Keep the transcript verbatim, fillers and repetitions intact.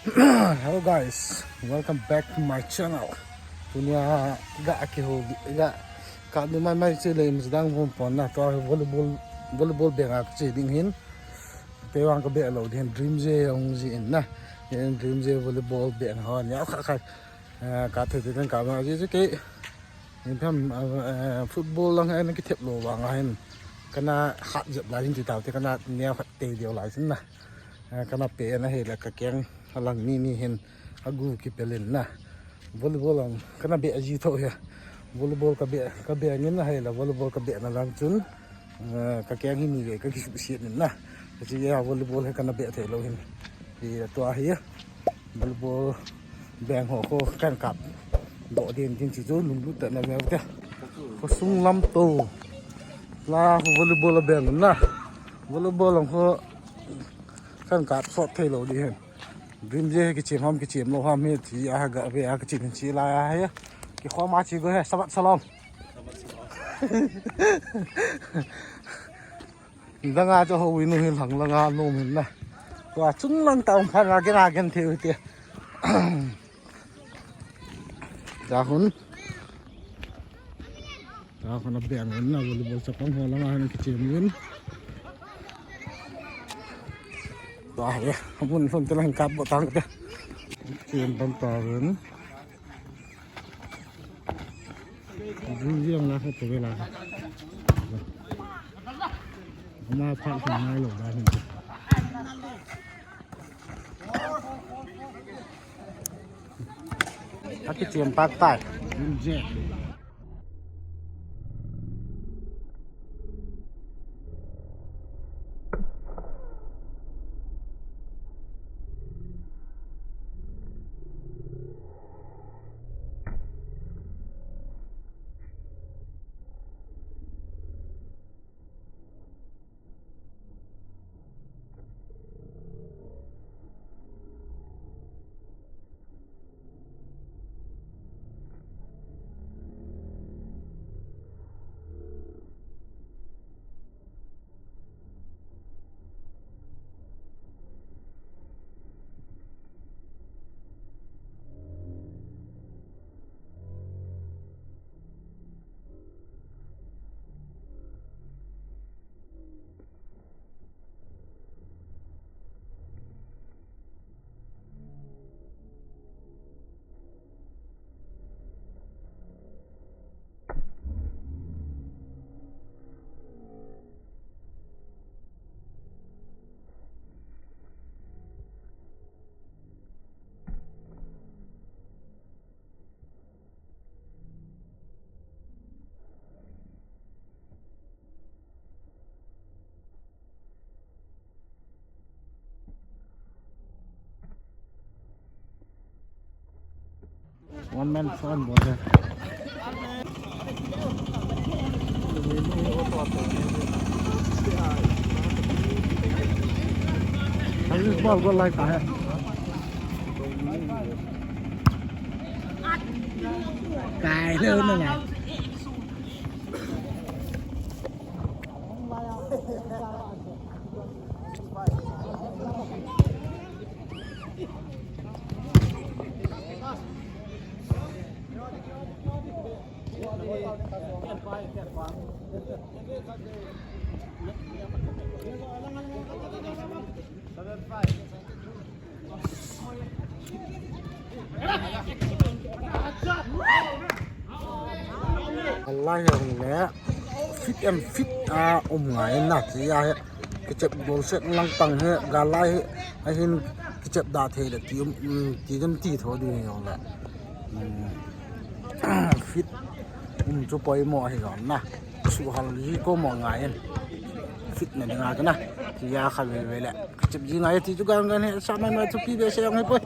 Hello guys, welcome back to my channel. Tunia ga kihou, ga ka ni mai mai che le im dang hon pon na to volleyball, volleyball beng a che ding hin. Te wang ka be lo din dream je ong ji in na. Hin dream je volleyball beng ho nia kha kha. Eh, ka thei te ka ma ji ke. Hin pham, eh, football lang hin ki thep lo wang hin. Kana hat jep lai hin ti tau te kana nia khat te deu lai sin na. Eh, kana pe na he la ka keng alang ni ni hin agu ki pelin na. Volleyball ang kana be aji tho he. Volleyball ka be, ka be ngin na he la volleyball ka be na lang chun. Eh, ka keng hi ni ve ka ki su si na. Ka chi ya volleyball he kana be thei lo hin. Hi to a hi. Volleyball beng ho ko kan kap. Do din din chi chu lum lu ta na me te. Ko sung lam to. La volleyball beng na. Volleyball ang ko kan kap sot thei lo di hen. Dream je ki chem ham ki chem lo ham he ti a ga ve a ki chem chi la ya he. Ki khom a chi go he sabat salam. Dang a cho ho winu hin lang lang a nom hin na. Tua chung lang ta um khan a gen a gen thei u te. Cha hun. Cha hun a beng un na volleyball chapang ho lang a hin ki chem un. Tua he, mun lhun te lang kap bo tang te. Chem ban ta un. Jing jing la kha te la. Ama phat kha ngai lo da hin. Aki chem pat tai. Jing jing. One man show and ball hai. Ball, ball like that hai. Kai lo na. Lai hong le fit and fit a um ngai na ti a he. Kichep bol set lang tang he ga lai he. Ahin kichep da thei le ti um, um, ti dam ti tho di hong le. Um, fit um chu poimo hi gon na. Suhal ji ko mo ngai en. Fit na dinga kana. Ti a kha ve ve le. Kichep ji ngai ti chu gang gan he sa mai mai chu pi be se yong he poi.